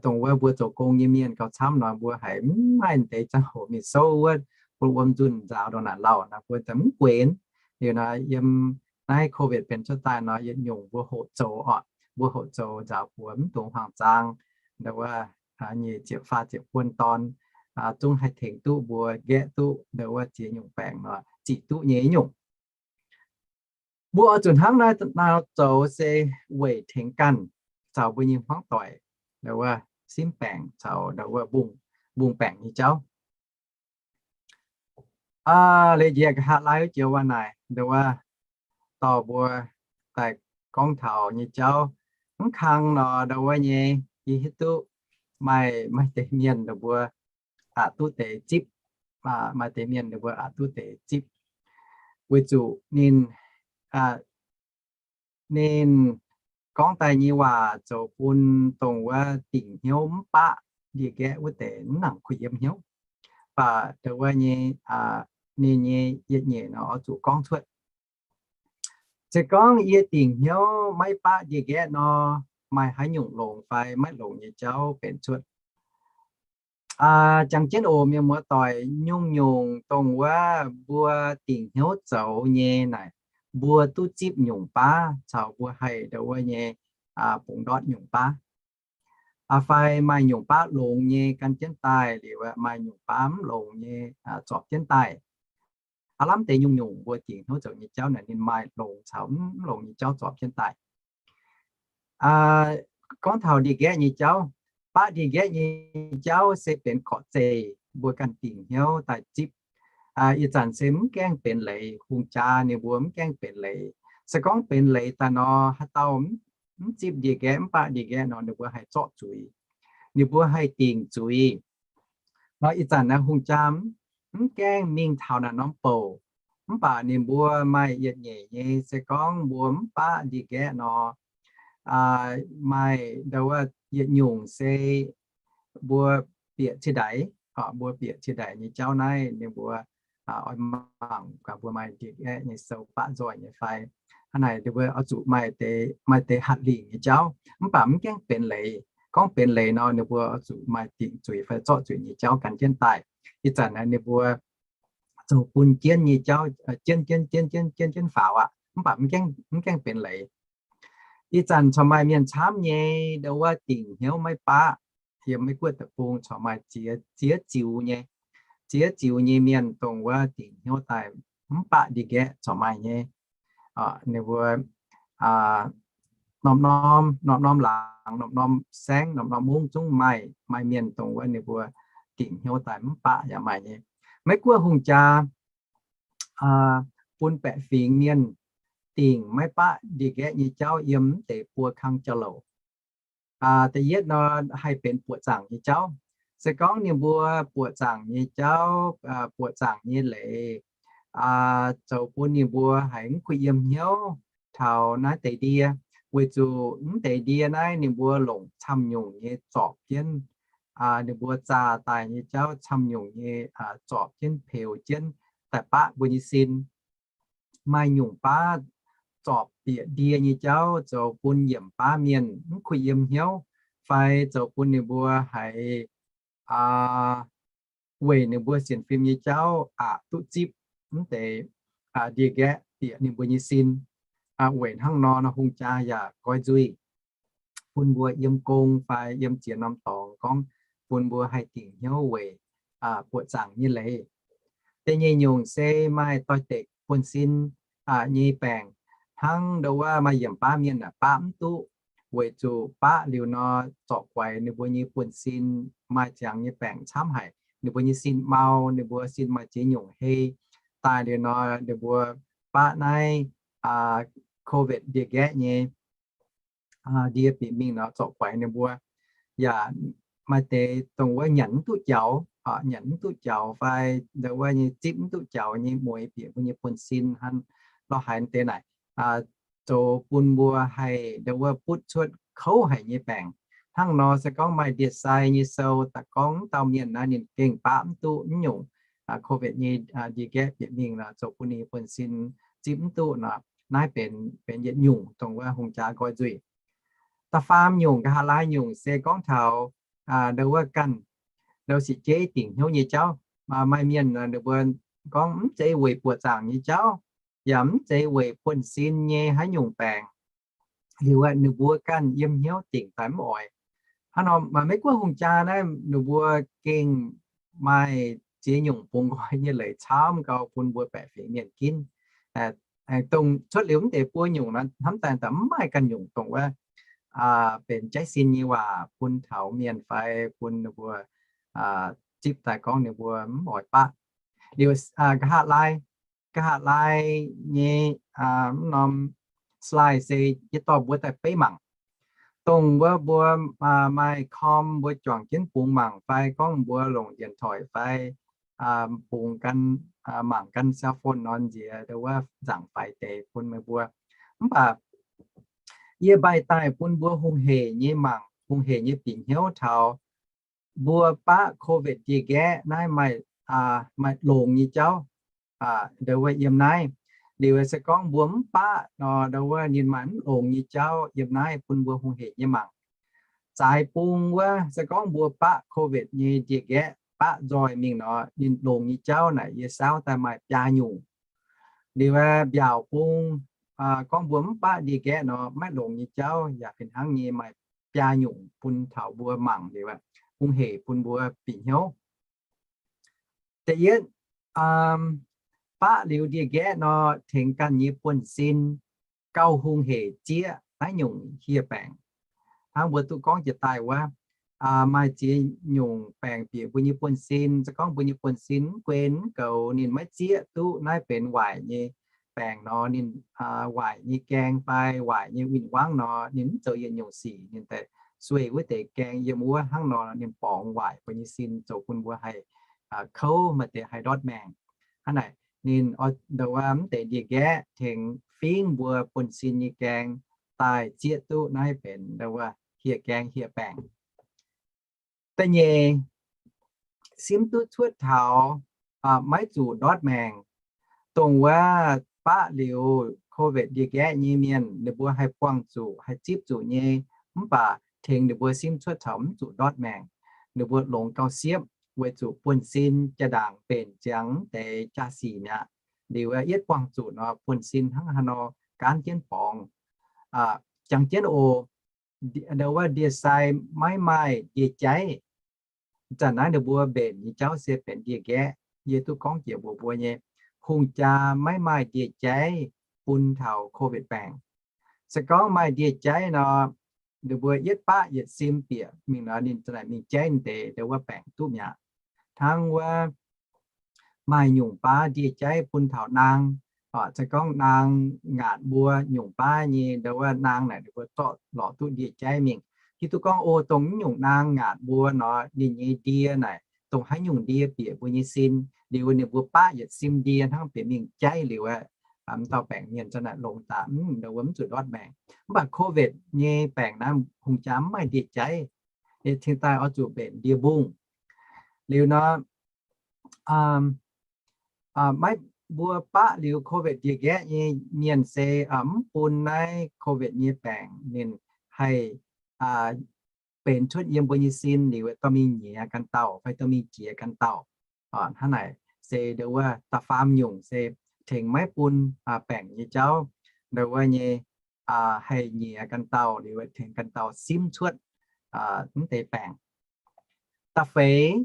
Dongh wuov mbuo zoux gong nyei mienh gauh camv nor, mbuo haiz mv maaih deix ziangh hoc mingh souv wuov bun wuom nzunh nzaaux ndongc naaic lauh nor, mbuo za'gengh mv guenx. Liuz nor yiem naaiv COVID benx cuotv daaih nor, yietc nyungc mbuo hoqc zoux oc. Mbuo hoqc zoux nzaaux buoz mv dungx huaang zaang ndau wuov nyic ziepc faah ziepc buon dorn, zungv haih tengx duqv mbuo nqaeqv duqv ndau wuov ziex nyungc baengc nor, zic duqv nyei nyungc. Mbuo oix zuqc hnangv naaiv nor zoux se weic tengx ganh caux mbuo nyei hmuangv doic ndau wuov simv baengc caux ndau wuov mbungh baengc nyei jauv. Leiz njiec nqa'haav lai wuov joux waac naaic ndau wuov dorh mbuo daaih gorngv taux nyei jauv. Mv kang nor ndau wuov nyei, yie hiuv duqv maaih, maaih deix mienh ninh mbuo aqc duqv deix zipv. Maaih deix mienh ninh mbuo aqc duqv deix zipv, weic zuqc ninh, ninh gorngv daaih nyei waac zoux bun dongh wuov dingc hnyouv mv baqv ndie-nqaeqv wuov deix mv nangc kuh yiem hnyouv. Mv baac ndau wuov nyei, ninh nyei yietc nyeic nor oix zuqc gorngv cuotv. Se gorngv yie dingc hnyouv maiv baqv ndie-nqaeqv nor, maaih haaix nyungc longx fai maiv longx nyei jauv benx cuotv? Jangx jienv oc mienh muoz-doic, nyungc-nyungc dongh wuov mbuo dingc hnyouv zoux nyei naaic, mbuo duqv zipv nyungc baav caux mbuo haih ndau wuov nyei bungx ndortv nyungc baav. Fai maaih nyungc baav longx nyei gan jienv daaih liuz, maaih nyungc baav mv longx nyei zorpc jienv daaih. Aav lamh deix nyungc-nyungc mbuo dingc hnyouv zoux nyei jauv naaic ninh maaih longx caux mv longx nyei jauv zorpc jienv daaih. Gorngv taux ndie-nqaeqv nyei jauv, baqv ndie-nqaeqv nyei jauv se benx gorqv-zeih mbuo ganh dingc hnyouv daaih zipv. Ih zanc se mv gaengh benx leiz, hungh jaa ninh mbuo mv gaengh benx leiz. Se gorngv benx leiz daaih nor, haaix dauh mv zipv ndie-nqaeqv, mv baqv ndie-nqaeqv nor, ninh mbuo haih zorqv zuiz, ninh mbuo haih dingc zuiz. Nor ih zanc naaiv hungh jaa mv gaengh mingh taux naaic norm bouc, mv baac ninh mbuo maaih yietc nyeic nyei, se gorngv mbuo mv baqv ndie-nqaeqv nor, maaih ndau wuov yietc nyungc se mbuo bieqc cie-ndaix, mbuo bieqc cie-ndaix nyei jauv naaiv ninh mbuo oix mangc gaax mbuo maaih ndie-nqaeqv nyei sou baqv nzoih nyei fai. Hnangv naaic ninh mbuo oix zuqc maaih deix hatc lingc nyei jauv, mv baac mv gaengh benx leiz. Gorngv benx leiz nor, ninh mbuo oix zuqc maaih dingc zuiz fai zorqv zuiz nyei jauv gan jienv daaih. Ih zanc naaiv ninh mbuo zoux bun jienv nyei jauv, jienv jienv jienv jienv jienv jienv faaux aqv, mv baac mv gaengh benx leiz. Ih zanc corc maaih mienh camv nyei ndau wuov dingc hnyouv maiv baqv. Yiem Meiv Guoqv deic-bung corc maaih ziex, ziex ziux nyei, ziex ziux nyei mienh dongh wuov dingc hnyouv daaih mv baqv ndie-nqaeqv corc maaih nyei. Ninh mbuo norm-norm, norm-norm laangz, norm-norm saengv, norm-norm mungv zungv maaih, maaih mienh dongh wuov ninh mbuo dingc hnyouv daaih mv baqv yaac maaih nyei. Meiv Guoqv hungh jaa bun baeqc fingx mienh dingc maiv baqv ndie-nqaeqv nyei jauv yiem mv deix buo kang jauv-louc. Da'yietv nor, haih benx buoqc zaangc nyei jauv. Se gorngv ninh mbuo buoqc zaangc nyei jauv, buoqc zaangc nyei leiz, zoux bun ninh mbuo haiz mv kuh yiem hnyouv taux naaiv deix ndie, weic zuqc mv deix ndie naaiv ninh mbuo longc camv nyungc nyei zorpc jienv, ninh mbuo zaah daaih nyei jauv camv nyungc nyei zorpc jienv, peux jienv daaih baqv mbuo nyei sin. Maaih nyungc baav zorpc bieqc ndie nyei jauv zoux bun yiemc baav mienh mv kuh yiem hnyouv, fai zoux bun ninh mbuo haiz weic ninh mbuo sienx fim nyei jauv aqc duqv zipv mv deix ndie-nqaeqv bieqc ninh mbuo nyei sin. Weic hnangv nor, hungh jaa yaac goix nzuih bun mbuo yiem gong fai yiem ziex norm dorngx gorngv bun mbuo haih dingc hnyouv weic buoqc zaangc nyei leiz. Da'nyeic nyungc se maaih doix-dekc buonv-sin nyei baengc, hnangv ndau wuov maaih yiemc baav mienh baqv mv duqv, weic zuqc baqv liuz nor zorc guaix ninh mbuo nyei buonv-sin, maaih ziangx nyei baengc camv haic, ninh mbuo nyei sin mau, ninh mbuo sin maaih ziex nyungc hei. Daaih liuz nor ninh mbuo baqv naaiv COVID ndie-nqaeqv nyei ndie bieqc mingh nor zorc guaix ninh mbuo. Yaac maaih deix dongh wuov nyanc mv duqv jaux, nyanc mv duqv jaux fai ndau wuov nyei zipv mv duqv jaux nyei mueix bieqc mbuo nyei buonv-sin hnangv nor, haiz deix naaic zoux bun mbuo haih ndau wuov butv cuotv kouv haic nyei baengc. Hnangv nor se gorngv maaih ndie-sai nyei sou daaih gorngv mv dauh mienh naaiv ninh gengh baqv mv duqv mv nyungc COVID nyei ndie-nqaeqv bieqc mingh nor, zoux bun ninh nyei buonv-sin zipv mv duqv nor, naaiv benx, benx yietc nyungc dongh wuov hungh jaa goix nzuih. Da'faam nyungc, nqa'haav laai nyungc se gorngv taux ndau wuov ganh ndau sic jeiv dingc hnyouv nyei jauv. Maaih mienh ninh mbuo gorngv mv zeiz weic buoqc zaangc nyei jauv, yaac mv zeiz weic buonv-sin nyei haaix nyungc baengc, liuz ninh mbuo ganh yiem hnyouv dingc daaih mv oix. Hnangv nor maaih Meiv Guoqv hungh jaa naaiv ninh mbuo gengh maaih ziex nyungc bungx nqoi nyei leiz camv gau bun mbuo baeqc fingx mienh ginv. Dongh cuotv liuz mv deix buo nyungc nor, hnamv daaih mv maaih ganh nyungc dongh wuov benx jaiv sin nyei waac bun taux mienh fai bun ninh mbuo zipv daaih gorngv ninh mbuo mv oix baqv. Liuz nqa'haav laai, nqa'haav laai nyei mv norm slide se yie dorh mbuo daaih beiv mangc. Dongh wuov mbuo maaih com mbuo juangc jienv bungx mangc fai gorngv mbuo longc điện thoại fai bungx gan, mangc gan cell phone nor nziex ndau wuov nzaangc faix deix bun meih mbuo. Mv baac yie mbaih daaih bun mbuo hungh heic nyei mangc, hungh heic nyei bieqc hnyouv taux mbuo baqv COVID ndie-nqaeqv naaiv maaih, maaih longx nyei jauv ndau wuov yiem naaiv. Liuz se gorngv mbuo mv baqv nor, ndau wuov ninh maaih mv longx nyei jauv yiem naaiv bun mbuo hungh heic nyei mangc. Zaaix bung wuov se gorngv mbuo baqv COVID nyei ndie-nqaeqv baqv nzoih mingh nor, ninh longx nyei jauv naaic yie saauv daaih maaih biaa nyungc. Liuz mbiaauc bung gorngv mbuo mv baqv ndie-nqaeqv nor, maiv longx nyei jauv yaac fih hnangv nyei maaih biaa nyungc bun taux mbuo mangc liuz hungh heic bun mbuo bieqc hnyouv. Da'yietv, baqv liuz ndie-nqaeqv nor tengx ganh nyei buonv-sin gauh hungh heic zieqv naaiv nyungc hieh baengc. Hnangv mbuo duqv gorngv jiex daaih wuov, maaih ziex nyungc baengc bieqc mbuo nyei buonv-sin. Se gorngv mbuo nyei buonv-sin mv guen mv goux, ninh maiv zieqv duqv naaiv benx waaic nyei baengc nor, ninh waaic nyei gaeng fai waaic nyei win-wangv nor, ninh mv zoux yietc nyungc sic, ninh daaih sueih wuov deix gaeng yiem wuov. Hnangv nor ninh borngz waaic mbuo nyei sin, zoux bun mbuo haih kouv, maaih deix haih ndortv maengc. Hnangv naaic ninh ndau wuov mv deix ndie-nqaeqv tengx fingv mbuo buonv-sin nyei gaeng daaih zieqv duqv naaiv benx ndau wuov hieh gaeng hieh baengc. Da'nyeic, simv duqv cuotv taux maiv zuqc ndortv maengc. Dongh wuov baqv liuz COVID ndie-nqaeqv nyei mienh, ninh mbuo haih buangh zuqc, haih zipv zuqc nyei, mv baac tengx ninh mbuo simv cuotv taux mv zuqc ndortv maengc. Ninh mbuo longx gauh siepv, weic zuqc buonv-sin jaa-ndaangc mbenc ziangx deix jaa-sic mi'aqv. Liuz yietv buangh zuqc nor, buonv-sin hnangv haaix nor gaanv jienv borngz. Jangx jienv oc, ndau wuov ndie-sai maiv maaih ndie-jaiv. Zanc naaiv ninh mbuo mbenc nyei jauv se benx ndie-nqaeqv. Yie duqv gorngv jiex mbuox mbuo nyei, hungh jaa maiv maaih ndie-jaiv bun taux COVID baengc. Se gorngv maaih ndie-jaiv nor, ninh mbuo yietv baqv yietc sim bieqc mingh nor, ninh za'naaic mingh jaiv deix ndau wuov baengc duqv mi'aqv. Hnangv wuov maaih nyungc baav ndie-jaiv bun taux naang. Se gorngv naang ngaatc mbuo nyungc baav nyei ndau wuov naang naaic, ninh mbuo zorqv lorz duqv ndie-jaiv mingh. hiuv duqv gorngv, o, dongh mv nyungc naang ngaatc mbuo nor, ninh nyei ndie naaic dongh haaix nyungc ndie bieqc mbuo nyei sin, liuz ninh mbuo baqv yietc sim ndie hnangv, bieqc mingh jaiv liuz, mv dauh baengc mienh za'naaic longx daaih, mv, ndau wuov mv zuqc ndortv maengc. Mv baac COVID nyei baengc naaiv hungh jaa mv maaih ndie jaiv, cingx daaih oix zuqc mbenc ndie mbungh. Liuz nor, maiv, mbuo baqv liuz COVID ndie-nqaeqv nyei mienh se mv bun naaiv COVID nyei baengc ninh haih benx cuotv yiem mbuo nyei sin liuz dorh mingh nyiex ganh dauh fai dorh mingh jiex ganh dauh. Hnangv naaic se ndau wuov da'faam nyungc se tengx maiv bun baengc nyei jauv ndau wuov nyei haih nyiex ganh dauh liuz tengx ganh dauh simv cuotv mv deix baengc. Da'feix,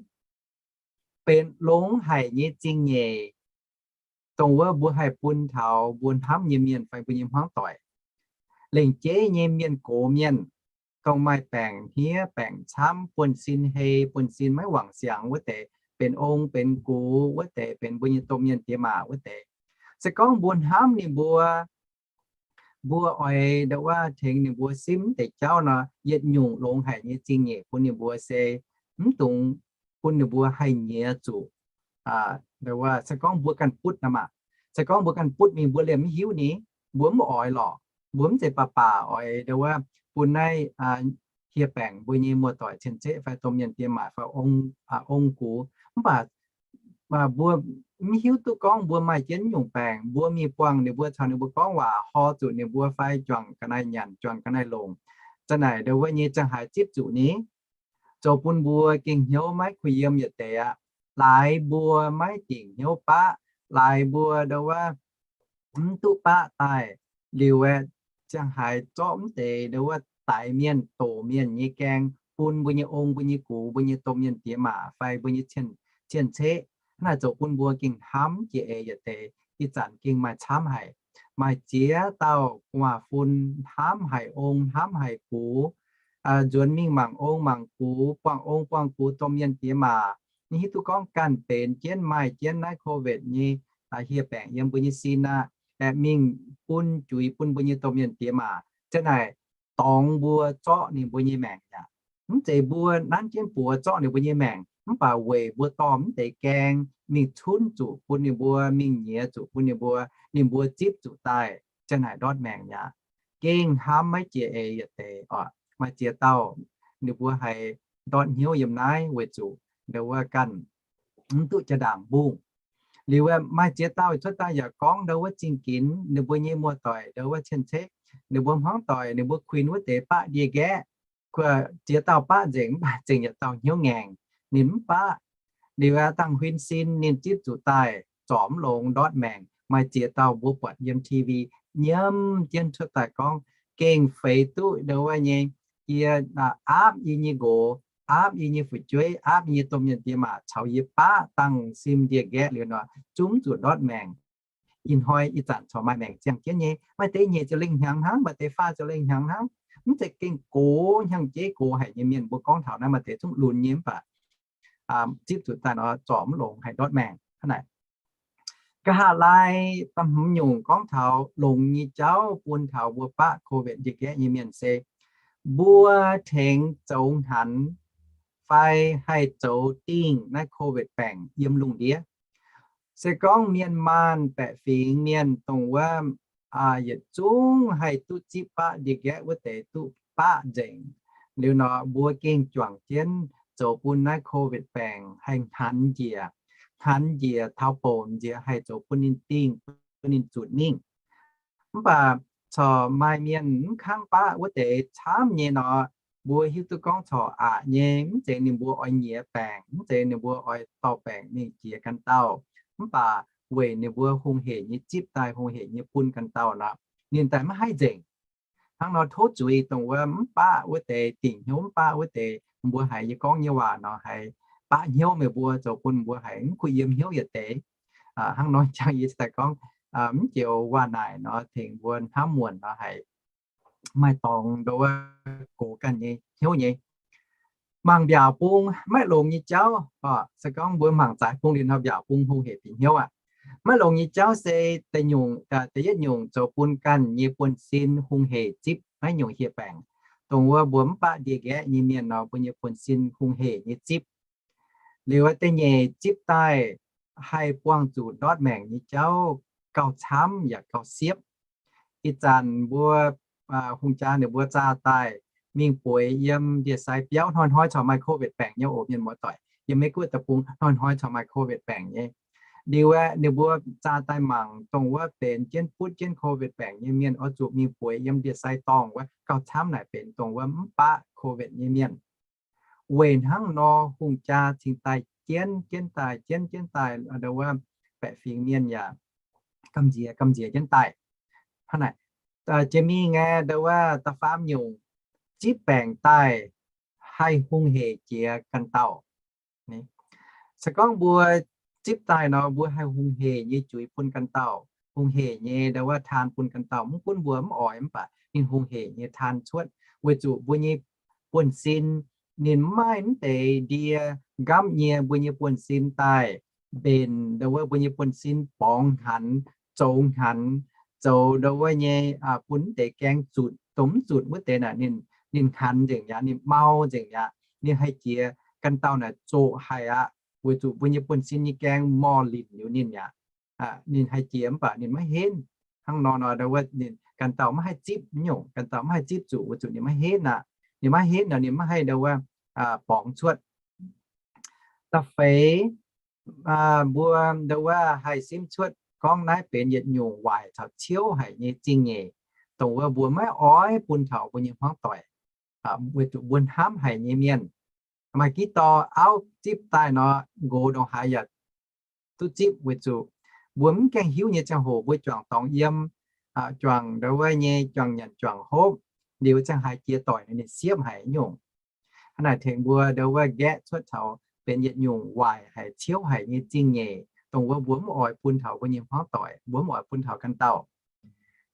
benx longx haic nyei zingh nyeic, dongh wuov mbuo haih bun taux mbuo hnamv nyei mienh fai mbuo nyei hmuangv doic. Lengc jeiv nyei mienh gox mienh, dongh maaih baengc hniev baengc camv, buonv-sin hei, buonv-sin maiv wangc siangx wuov deix, benx ong benx gux wuov deix, benx mbuo nyei domh mienh diex maac wuov deix. Se gorngv mbuo hnamv ninh mbuo, mbuo oix ndau wuov tengx ninh mbuo simv deix jauv nor, yietc nyungc longx haic nyei zingh nyeic bun ninh mbuo se mv dungx bun ninh mbuo haih nyiex zuqc. Ndau wuov se gorngv mbuo ganh butv nor maah, se gorngv mbuo ganh butv mingh mbuo liemh mv hiuv ni, mbuo mv oix lorqc. Mbuo mv zeiz baac baac oix ndau wuov bun naaiv hieh baengc mbuo nyei muoz-doic cien-ceqv fai domh mienh diex maac fai ong gux. Mv baac mbuo mv hiuv duqv gorngv mbuo maaih jienv nyungc baengc, mbuo mingh buangh ninh mbuo, caux ninh mbuo gorngv waac, hor zuqc ninh mbuo fai juangc ga'naaiv nyanc, juangc ga'naaiv longc, za'naaic ndau wuov nyei ziangh haaix zipv zuqc ni, zoux bun mbuo gengh hnyouv maiv kuh yiem yietc deix aqv. Laaix mbuo maiv dingc hnyouv baqv, laaix mbuo ndau wuov mv duqv baqv daaih liuz, ziangh haaix zorqv mv deix ndau wuov daix mienh doqc mienh nyei gaeng bun mbuo nyei ong, mbuo nyei gux, mbuo nyei domh mienh diex maac fai mbuo nyei cien-ceqv. Hnangv naaic zoux bun mbuo gengh hnamv jiex eix yietc deix, ih zanc gengh maaih camv haic. Maaih ziex dauh gu'nguaaz-fun hnamv haic ong, hnamv haic gux, nzuonx mingh mangc ong mangc gux, buangh ong buangh gux, domh mienh diex maac. Ninh hiuv duqv gorngv ganh benx jienv maaih jienv naaiv COVID nyei hieh baengc yiem mbuo nyei sin aqv, aengx mingh bun juix bun mbuo nyei domh mienh diex maac. Za'naaic dorngx mbuo zorqv ninh mbuo nyei maengc aqv. Mv zeiz mbuo nanv jienv buoz zorqv ninh mbuo nyei maengc, mv baac weic mbuo dorh mv deix gaeng mingh cunv zuqc bun ninh mbuo, mingh nyiex zuqc bun ninh mbuo, ninh mbuo zipv zuqc daaih, za'naaic ndortv maengc aqv. Gengh hnamv maiv jiex eix yietc deix oc. Maaih ziex dauh ninh mbuo haiz ndortv hnyouv yiem naaiv weic zuqc ndau wuov ganh mv duqv jaa-ndaangc mbungh. Liuz maaih ziex dauh cuotv daaih yaac gorngv ndau wuov zingh ginx ninh mbuo nyei muoz-doic ndau wuov cien-ceqv, ninh mbuo hmuangv doic, ninh mbuo kuinx wuov deix baqv ndie-nqaeqv, kuh ziex dauh baqv nzengc, mv baac zengc yietc dauh hnyouv ngaengc, ninh mv baqv. Liuz aqv, dangh huin sin ninh zipv zuqc daaih zorc mv longx ndortv maengc. Maaih ziex dauh mbuo buatc yiem T V nyiemv jienv cuotv daaih gorngv, gengh feix duqv ndau wuov nyei, yie aapv yie nyei nqox, aapv yie nyei fu'jueiv, aapv yie nyei domh mienh diex maac caux yie baqv dangh sim ndie-nqaeqv liuz nor, zungv zuqc ndortv maengc. Ih hnoi ih zanc corc maaih maengc ziangh jienv nyei, maaih deix nyeic ziepc lengh hnyangx hnangv, maaih deix faah ziepc lengh hnyangx hnangv. Mv zeiz gengh gox hnyangx-jeiv gox haic nyei mienh mbuo gorngv taux naaiv maaih deix zungv lunx nyei mv baac zipv zuqc daaih nor zorc mv longx haih ndortv maengc hnangv naaic. Nqa'haav laai da'hmz nyungc gorngv taux longx nyei jauv bun taux mbuo baqv COVID ndie-nqaeqv nyei mienh se mbuo tengx zoux hnanx fai haih zoux dingh naaiv COVID baengc yiem lungh ndiev. Se gorngv mienh maanh baeqc fingx mienh dongh wuov yietc zungv haih duqv zipv baqv ndie-nqaeqv wuov deix duqv baqv nzengc liuz nor, mbuo gengh juangc jienv zoux bun naaiv COVID baengc haih hnanx njiec, hnanx njiec taux bouc nziex haih zoux bun ninh dingh, bun ninh zutc mingh. Mv baac corc maaih mienh mv kangv baqv wuov deix camv nyei nor, mbuo hiuv duqv gorngv corc aqc nyei, mv zeiz ninh mbuo oix nyiex baengc, mv zeiz ninh mbuo oix dorh baengc mingh jiex ganh dauh, mv baac weic ninh mbuo hungh hec nyei zipv daaih, hungh hec nyei bun ganh dauh nor, ninh daaih maiv haih nzengc. Hnangv nor tov zuiz dongh wuov mv baqv wuov deix, dingc hnyouv mv baqv wuov deix, mbuo haiz yie gorngv nyei waac nor haiz baqv hnyouv meih mbuo, zoux bun mbuo haiz mv kuh yiem hnyouv yietc deix. Hnangv nor jangx yie daaih gorngv, mv joux waac naaic nor tengx mbuo hnamv muonc nor haiz maaih dorngx ndo wuov gox ganh nyei hnyouv nyei. Mangc mbiaauc bung maiv longx nyei jauv. Se gorngv mbuo mangc zaaix bung liuz nor, mbiaauc bung hungh hec bieqc hnyouv aqv. Maiv longx nyei jauv se da'nyungc, da'yietv nyungc zoux bun ganh nyei buonv-sin hungh hec zipv naaiv nyungc hieh baengc. dongh wuov mbuo mv baac ndie-nqaeqv nyei mienh nor, mbuo nyei buonv-sin hungh hec nyei zipv. Liuz da'nyeic zipv daaih haih buangh zuqc ndortv maengc nyei jauv gauh camv yaac gauh siepv. Ih zanc mbuo hungh jaa ninh mbuo zaah daaih mingh bueix yiem ndie-sai biauv, hnoi-hnoi corc maaih COVID baengc nyei oc, mienh muoz-doic. Yiem Meiv Guoqv deic-bung hnoi-hnoi corc maaih COVID baengc nyei. Liuz aeqv, ninh mbuo zaah daaih mangc dongh wuov benx jienv butv jienv COVID baengc nyei mienh oix zuqc mingh bueix yiem ndie-sai dorngh wuov gauh camv naaic benx dongh wuov mv baac COVID nyei mienh. Weic hnangv nor hungh jaa cingx daaih jienv jienv daaih, jienv jienv daaih, ndau wuov baeqc fingx mienh yaac gamh nziex gamh nziex jienv daaih. Hnangv naaic, jiex mingh aeqv, ndau wuov da'faam nyungc, zipv baengc daaih haih hungh hec jiex ganh dauh. Se gorngv mbuo zipv daaih nor, mbuo haih hungh hec nyei juix bun ganh dauh, hungh hec nyei ndau wuov taan bun ganh dauh. Mv gunv mbuo mv oix mv baac ninh hungh hec nyei taan cuotv, weic zuqc mbuo nyei buonv-sin ninh mv maaih mv deix ndie nqamv nyie mbuo nyei buonv-sin daaih mbenc ndau wuov mbuo nyei buonv-sin borngz hanx, zoux hanx, zoux ndau wuov nyei bun mv deix gaeng zutc, dongh mv zutc wuov deix naaic ninh, ninh hanx nzengc mi'aqv, ninh mau nzengc mi'aqv. Ninh haih jiex ganh dauh naaic zoqc haic aqv, weic zuqc mbuo nyei buonv-sin nyei gaeng morh linc liuz ninh mi'aqv. Ninh haih jiex mv baac ninh maiv henv. Hnangv nor nor ndau wuov ninh ganh dauh maiv haih zipv, nyungc ganh dauh maiv haih zipv zuqc weic zuqc ninh maiv henv aqv. Ninh maiv henv nor ninh maiv haih ndau wuov borngz cuotv. Da'feix, mbuo ndau wuov haih simv cuotv gorngv naaiv benx yietc nyungc waaic caux ciouv haic nyei zingh nyeic, dongh wuov mbuo maiv oix bun taux mbuo nyei hmuangv doic, weic zuqc mbuo hnamv haic nyei mienh. Maaih giv dorh auv zipv daaih nor, nqox ndongc haaix yaac duqv zipv weic zuqc mbuo mv gaengh hiuv nyei ziangh hoc mbuo juangc dorngx yiem, juangc ndau wuov nyei juangc nyanc juangc hopv, liuz ziangh haaix jiex doic ninh siepv haic nyungc. Hnangv naaic tengx mbuo ndau wuov nqaeqv cuotv taux benx yietc nyungc waaic haic ciouv haic nyei zingh nyeic, dongh wuov mbuo mv oix bun taux mbuo nyei hmuangv doic, mbuo mv oix bun taux ganh dauh.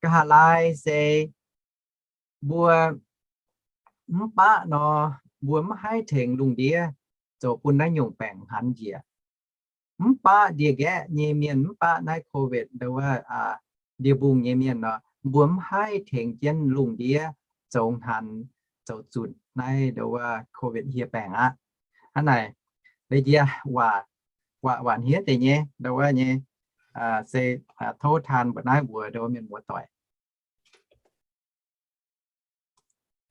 Nqa'haav laai se mbuo mv baac nor, mbuo mv haih tengx lungh ndiev zoux bun naaiv nyungc baengc hanx njiec. Mv baac ndie-nqaeqv nyei mienh, mv baac naaiv COVID ndau wuov ndie-mbungh nyei mienh nor, mbuo mv haih tengx jienv lungh ndiev zoux hanx zoux zutc naaiv ndau wuov COVID hieh baengc aqv. Hnangv naaic, leiz jiex waac, waac hniev deix nyei ndau wuov nyei se tov taan mbuoqc naaiv mbuox ndau wuov mienh muoz-doic.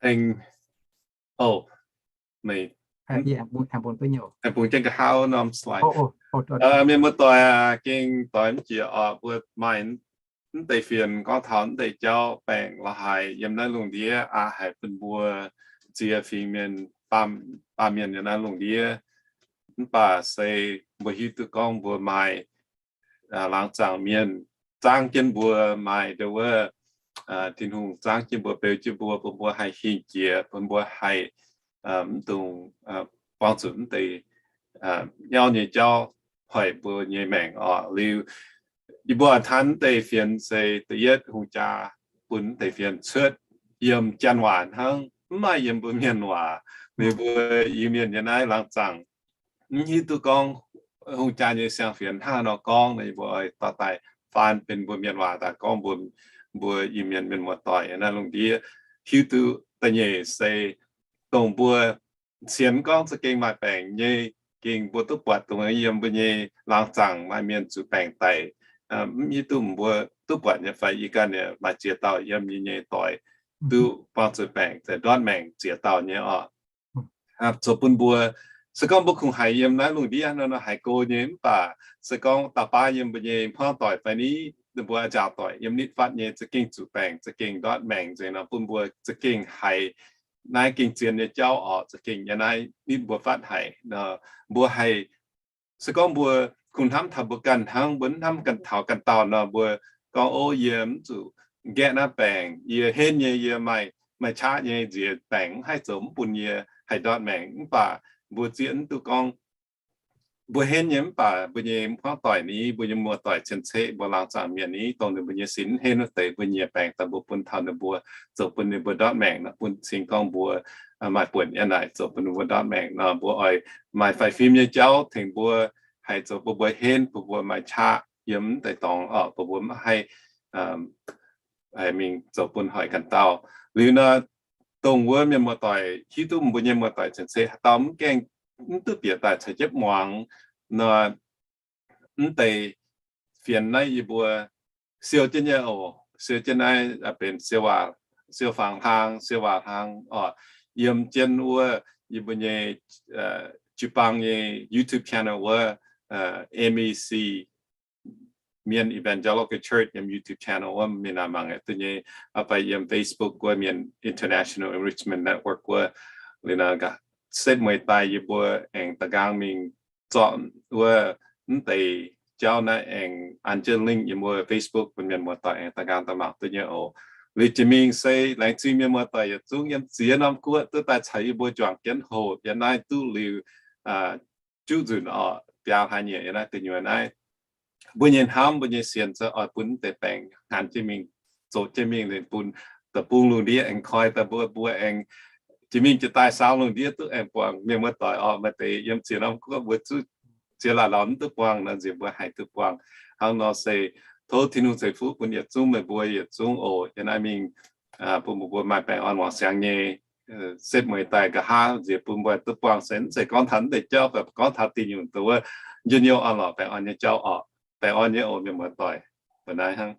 Aengx, o, meih, aengx bungx jienv nqa'haav norm slide. Mienh muoz-doic aac, gengh doix mv jiex oc. Mbuo maaih mv deix fienx gorngv taux mv deix jauv baengc la'haaix yiem naaiv lungh ndiev aqc haic bun mbuo ziex fingx mienh, baamh mienh yiem naaiv lungh ndiev. Mv baac se mbuo hiuv duqv gorngv mbuo maaih laangz zaangc mienh zaangv jienv mbuo, maaih ndau wuov Tin-Hungh zaangv jienv mbuo, beu jienv mbuo, bun mbuo haih hingh jiex, bun mbuo haih mv dungx buangh zuqc mv deix nyauv nyei jauv hoic mbuo nyei maengc oc. Liuz yie mbuo taan mv deix fienx se da'yietv hungh jaa bun mv deix fienx cuotv yiem janx waac hnangv, mv maaih yiem mbuo mienh waac. Liuz mbuo Iu-Mienh nyei naaiv laangz zaangc mv hiuv duqv gorngv hungh jaa nyei siang-fienx hnangv haaix nor gorngv nor, yie mbuo oix dorh daaih faan benx mbuo mienh waac daaih gorngv bun mbuo Iu-Mienh mienh muoz-doic naaiv lungh ndiev hiuv duqv. Da'nyeic se dongh mbuo sienx gorngv za'gengh maaih baengc nyei, gengh mbuo duqv buatc dongh yiem mbuo nyei laangz zaangc maaih mienh zuqc baengc daic. Mv hiuv duqv mbuo duqv buatc nyei fai, yie ganh maaih ziex dauh yiem yie nyei doic duqv buangh zuqc baengc, ndortv maengc ziex dauh nyei oc. Zoux bun mbuo, se gorngv mbuo kungx haiz yiem naaiv lungh ndiev nor, nor haiz go nyei, mv baac se gorngv da'baav yiem mbuo nyei hmuangv doic fai ni, ninh mbuo nzaaux doic yiem nitv fatv nyei za'gengh zuqc baengc, za'gengh ndortv maengc nzengc nor, bun mbuo za'gengh haiz naaiv gengh zien nyei jauv oc, za'gengh yiem naaiv nitv mbuo fatv haic. Mbuo haih, se gorngv mbuo kungx hnamv taux mbuo ganh hnangv, mbuo mv hnamv ganh taux ganh dauh nor, mbuo gorngv, o, yie mv zuqc nqaeqv naaiv baengc, yie henv nyei, yie maaih, maaih qaqv nyei nziex baengc mv haih zoux mv bun yie haih ndortv maengc. Mv baac mbuo zieqv mv duqv gorngv mbuo henv nyei mv baac mbuo nyei hmuangv doic ni, mbuo nyei muoz-doic cien-ceqv, mbuo laangz zaangc mienh ni, dongh ninh mbuo nyei sin mv henv wuov deix, mbuo nyei baengc daaih mbuo bun taux ninh mbuo, zoux bun ninh mbuo ndortv maengc nor, bun cing gorngv mbuo maaih buonc yiem naaic zoux bun ninh mbuo ndortv maengc nor, mbuo oix maaih faix fim nyei jauv tengx mbuo, haih zoux bun mbuo henv, bun mbuo maaih qaqv yiem mv deix dorngx oc, bun mbuo mv haih mingh zoux bun hoic ganh dauh. Liuz nor, dongh wuov mienh muoz-doic hiuv duqv mbuo nyei muoz-doic cien-ceqv haaix dauh mv gaengh mv duqv bieqc daaih caux jienv muangx nor, mv deix fienx naaiv yie mbuo siou jienv nyei oc. Siou jienv naaiv benx siou waac, siou fangx hlang, siou waac hlang oc. Yiem jienv wuov yie mbuo nyei jiu-baang nyei YouTube channel wuov, M E C, Mien Evangelical Church yiem YouTube channel wuov mienh naaic mangc duqv nyei. Fai yiem Facebook wuov Mien International Enrichment Network wuov. Liuz naaic setv mueiz daaih yie mbuo aengx da'nqaang mingh zorqv wuov mv deix jauv naaiv aengx an jienv link yiem wuov Facebook bun mienh muoz-doic aengx da'nqaang daaih mangc duqv nyei oc. Liuz jiex mingh se laengz zingh mienh muoz-doic yietc zungv yiem ziex norm guoqv duqv daaih caux yie mbuo juangc jienv hoc yiem naaiv duqv liuz juqv nzunc oc, biaa hlaax nyieqc yiem naaiv gu'nyuoz naaiv. Mbuo nyei hnamv, mbuo nyei sienx se oix bun mv deix baengc hanc jienv mingh, zoqc jienv mingh, bun deic-bung lungh ndiev aengx koi daaih mbuo, mbuo aengx jiex mingh jiex daaih saau lungh ndiev duqv aengx buangh mienh muoz-doic oc. Maaih deix yiem ziex norm guoqv mbuo zuqv ziex laaic lauz mv duqv buangh nor, nziex mbuo haiz duqv buangh. Hnangv nor se tov Tin-Hungh ceix fuqv bun yietc zungv meih mbuo yietc zungv oc. Yiem naaiv mingh bun mbuo maaih baengh orn wangc siangx nyei setv mueiz daaih nqa'haav nziex bun mbuo duqv buangh se mv zeiz gorngv taux mv deix jauv, gorngv taux diuh nyungc dongh wuov njien-youh orn-lorqc baengh orn nyei jauv oc. Baengh orn nyei oc mienh muoz-doic. Mbuo naaiv hnangv.